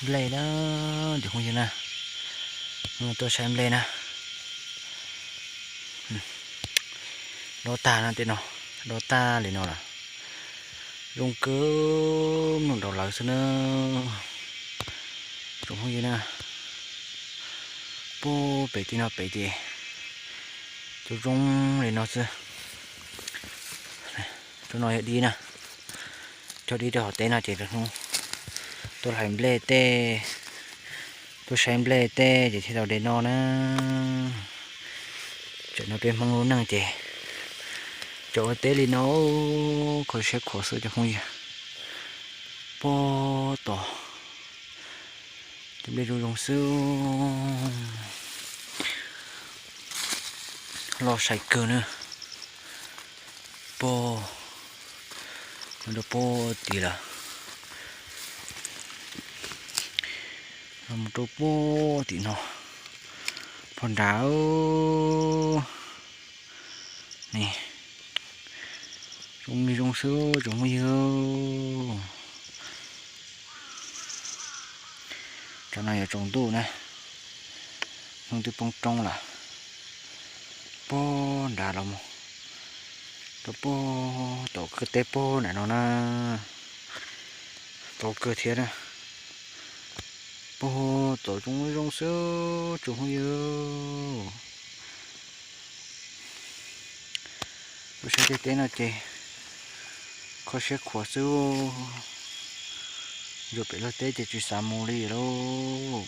Nplej na, cov phooj ywg na, tuaj saib nplej na. Dob tag no tej no, dob tag li no lawm. Zoo kawg, mloog nraum lawv xwb na, tsoom phooj ywg na. Puag pem tej no pem ces cov zoo li no xwb. Cov no yog dib na, cog dib rau hauv teb no ces lwm hnub tuaj hlais nplej tej, tuaj saib nplej tej ces thiaj tau de noj na. Tam no peb Hmoob lub neej ces cov ua teb li no kho siab khuav xwb cov phooj ywg. Puag tom cov nplej zoo zoo xwb, loj sai kawg na. Puag, rau puag tid lawm, los mus rau puag tim no, puag nrad. Ne, zoo li zoo xwb tsoom phooj ywg. Tam no yog tsaus ntuj na, hnub twb poob roob lawm. Puag nrad los mus rau puag tom kwj teb puag nram no na, tau kawg thiab na. Puag tom zoo zoo xwb tsoom phooj ywg. Tuaj saib tej teb no ces kho siab khuav xwb. Yuav pem luag teb ces tsis xav mus li lauj.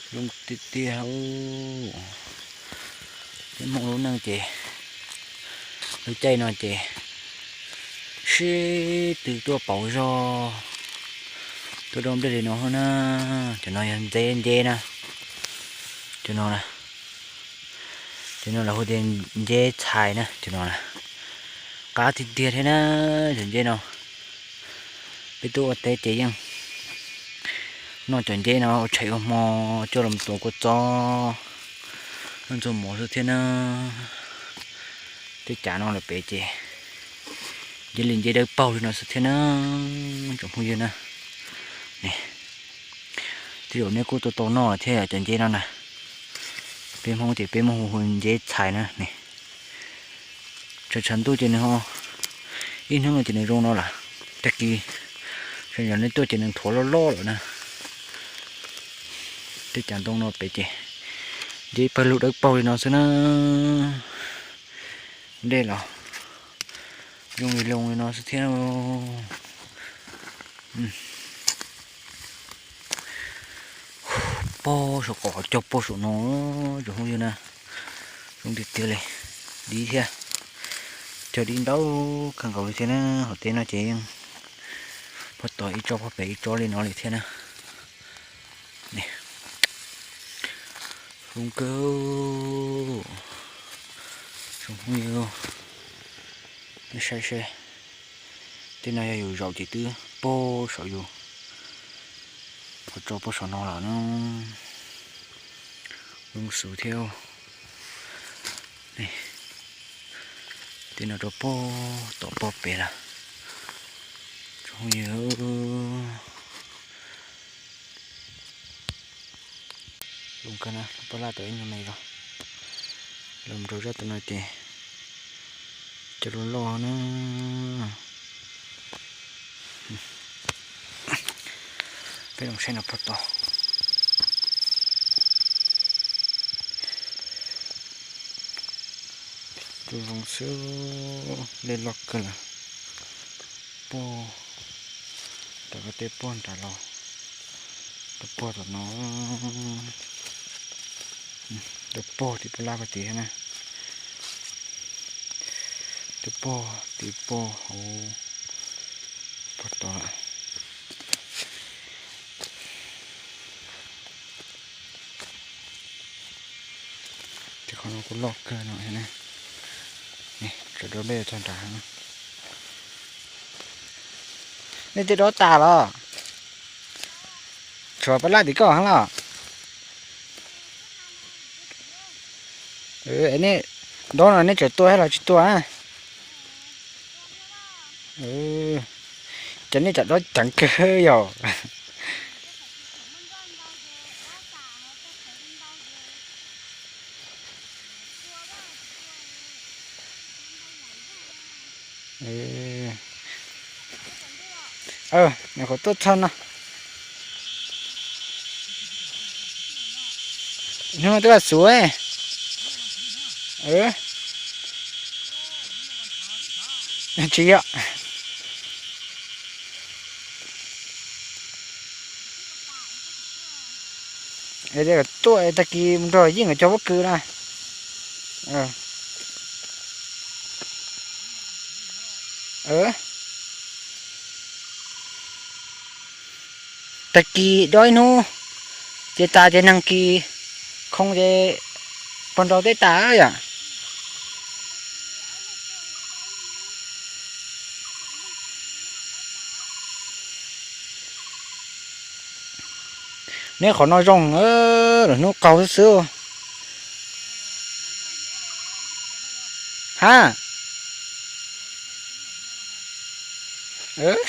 Zoo tiag tiag. Peb Hmoob lub neej ces lub caij no ces sib tw tuaj pauv zog, tuaj dob nplej li no na. Cov no yog nceb, nceb na. Cov no, cov no lawv hu tias nceb txhais na, cov no na. Qab tiag tiag thiab na, cov nceb no. Peb tuaj ua teb ces yeej noj cov nceb no ua tshais ua hmo, coj los tua kua txob, noj ntxuag mov xwb thiab na. Tej cav no lawm pem ces nceb li nceb dawb paug li no xwb thiab na, tsoom phooj ywg na. Tej zaum nej kuj tau tau noj thiab cov nceb no na. Peb Hmoob ces peb muaj hu hu nceb txhais na ne. Tshav tshav ntuj ces nws ho, ib hnub no ces nws zoo no lawm, tag kis sawv ntxov nej tuaj ces nws nthuav loj loj lawm na. Tej cav ntoo no pem ces nceb pawg lug dawb paug li no xwb na. Dej los zoo li loo li no xwb thiab. Puag saum qaum cog puag saum no, tsoom phooj ywg na. Zoo tiag tiag li, dib thiab, cog dib ntau kawg nkaus li thiab na. Hauv teb no ces yeej puag tom ib tsob puag pem ib tsob li no li thiab na. Zoo kawg, tsoom phooj ywg, nej saib seb. Tej no yog yus zaum ces twb puag saum yus, puag tso puag saum no lawm na. Zoo xwb thiab. Tej no rau puag tom puag pem lawm. Tsoom phooj ywg, zoo kawg na, paj laj tau ib nyuag me zog. Los rau zaj tus no ces cov loj loj na. Peb los saib no puag tod. Tus zoo xwb, dej loj kawg lawm. Puag, rau tej puag nrad los, rau puag tom no, rau puag tim paj laj puag tid na. Rau puag tim puag hauv puag tod lawm. Ces qhov no kuj loj kawg no. Tsam dob nplej txog nrad. Nej twb dob tas los? Tshuav paj laj tim koj heev los? Nej dob no nej tseem tua thiab los tsis tua? Ces nej tsam dob ceev kawg yog. Nws qhuav tuaj txog no. Hnub no twb los xuv. Tsis yog. Tuaj tag kis mus nrog Yeej cov pob kws na. Tag kis dob ib hnub, ces tas ces neeg kis khoo ces pog nraud teb tas yom. Neb qhov no zoo, lwm hnub qaug xwb xwb. Ha,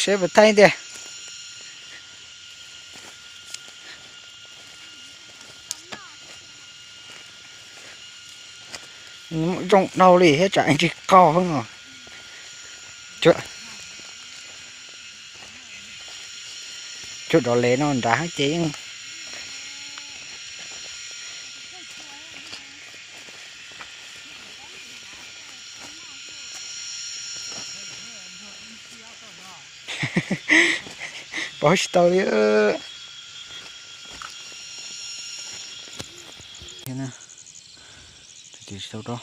seb puas thaij tiag. Zoo dhau li thiab tsam tsis qaug os. Cuag dov lev no nrad ces yeej paub tsis tau li. Tsis tau rau.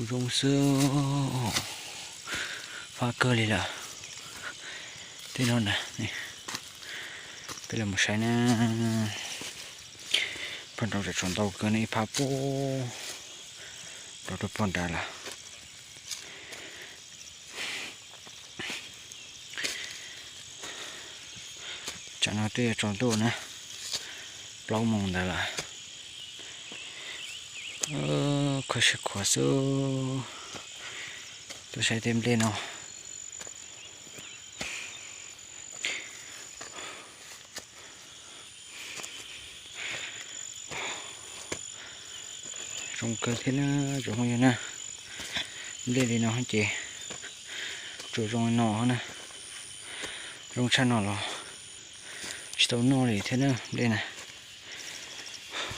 Zoo xwb, fab kawg li lawm. Tej no na, peb los mus saib na. Pog nraud tseem tshuav ntau kawg ne, ib phab pub rau rau pog nrad lawm. Tsam no twb yuav tsaus ntuj na, plaub moos ntawd lawm. Khuv xim khuav xwb, tuaj saib tej nplej no. Zoo kawg thiab na, tsoom phooj ywg na. Nplej li no ces tsuas zoo li no na. Zoo tshaj no los tsis tau noj li thiab na nplej na.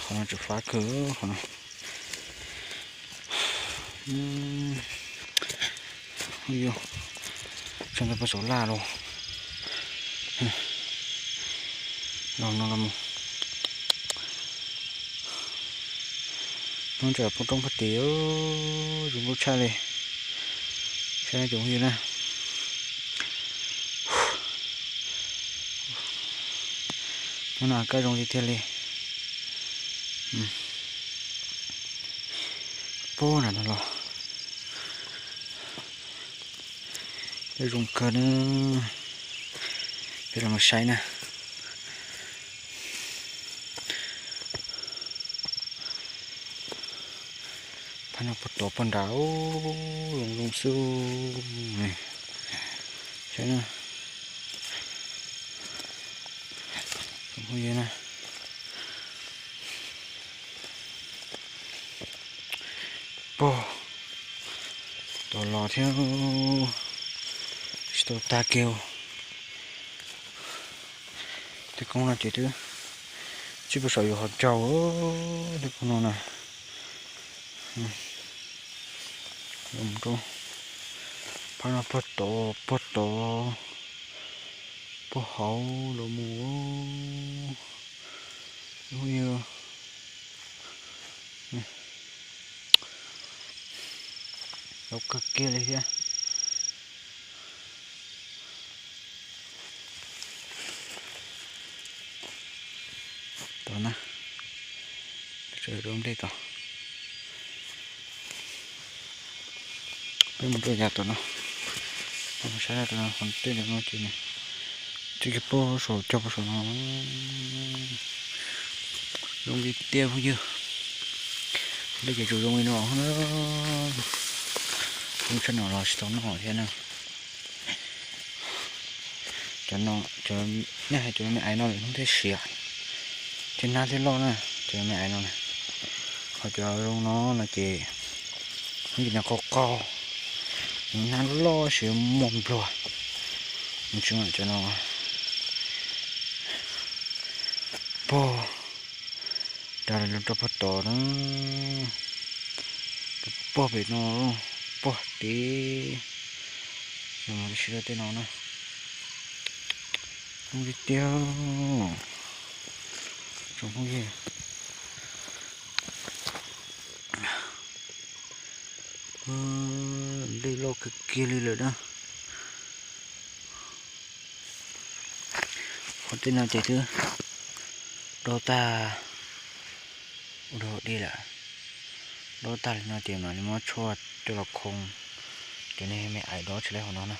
Qhov no tsuas fab kawg qhov no. Yog, tso ntawm pog saum laj los. Los no los mus. Hnub ntawd poob roob pag tis, zoo nkauj tshaj li. Saib tsoom phooj ywg na. Hnub no kaj zoo li tiag li. Pub nram no los. Zoo kawg na. Peb los mus saib na. Phab no puag tod puag nrad, zoo zoo xwb. Saib na. Phooj ywg na. Pog, tau los thiab, tsis tau tag kiag. Tej koob no ces twb tsis pub saum yuav qhov tsaug, tej koob no na. Los rau phab no puag tod, puag tod, puag hauv los mus. Laus kawg kiag li thiab. Tod na, tseem rau nplej tod. Peb mus rau yav tom no, peb mus saib tom no, qhov tej no ces tsis kiag puag saum cog puag saum no. Zoo li tiag phooj ywg. Dej ces tsuas zoo li no, zoo tshaj no los tsis tau noj thiab na. Cov no, cov, nej hais cov me aiv no lawm hnub thiab siav, thiab hnab thiab loj na, cov me aiv no na. Ho cov zoo no no ces hnub ces nws qaug qaug, nws hnab loj siav muag npluag. Nws tsis mam cov no pog, dag lawv rau pog tod na, pog pem no, pog teb, no mas sib rau tej no na. Zoo tiag tiag, tsoom phooj ywg. Nplej loj kawg kiag li lawm na. Qhov tej no ces twb dob tag, ua dog dig lawm, dob tag li no ces mam li muab tshuaj coj los khoo. Cov niag me aiv dob tsis laib hauv no na.